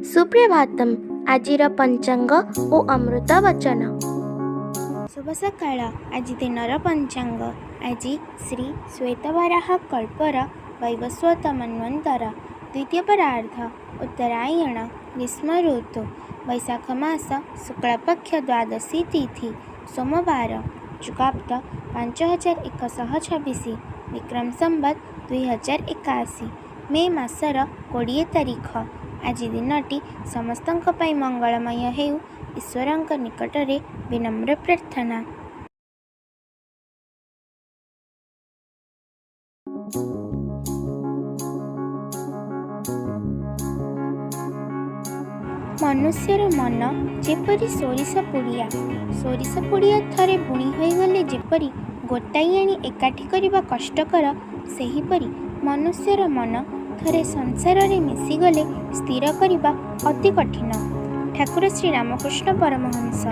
ସୁପ୍ରଭାତମ୍। ଆଜିର ପଞ୍ଚାଙ୍ଗ ଓ ଅମୃତ ବଚନ। ଶୁଭ ସକାଳ। ଆଜି ଦିନର ପଞ୍ଚାଙ୍ଗ। ଆଜି ଶ୍ରୀ ଶ୍ୱେତବରାହ କଳ୍ପର ବୈବସ୍ୱତ ମନ୍ୱନ୍ତର ଦ୍ୱିତୀୟ ପରାର୍ଦ୍ଧ, ଉତ୍ତରାୟଣ, ଗ୍ରୀଷ୍ମ ଋତୁ, ବୈଶାଖ ମାସ ଶୁକ୍ଳପକ୍ଷ ଦ୍ୱାଦଶୀ ତିଥି, ସୋମବାର, ଯୁଗାବ୍ଦ 5126, ବିକ୍ରମ ସମ୍ବତ 2081, ମେ ମାସର 20 ତାରିଖ। ଆଜି ଦିନଟି ସମସ୍ତଙ୍କ ପାଇଁ ମଙ୍ଗଳମୟ ହେଉ, ଈଶ୍ୱରଙ୍କ ନିକଟରେ ବିନମ୍ର ପ୍ରାର୍ଥନା। ମନୁଷ୍ୟର ମନ ଯେପରି ସୋରିଷ ପୁଡ଼ିଆ। ସୋରିଷ ପୁଡ଼ିଆ ଥରେ ବୁଣି ହୋଇଗଲେ ଯେପରି ଗୋଟାଇ ଆଣି ଏକାଠି କରିବା କଷ୍ଟକର, ସେହିପରି ମନୁଷ୍ୟର ମନ ଥରେ ସଂସାରରେ ମିଶିଗଲେ ସ୍ଥିର କରିବା ଅତି କଠିନ। ଠାକୁର ଶ୍ରୀ ରାମକୃଷ୍ଣ ପରମହଂସ।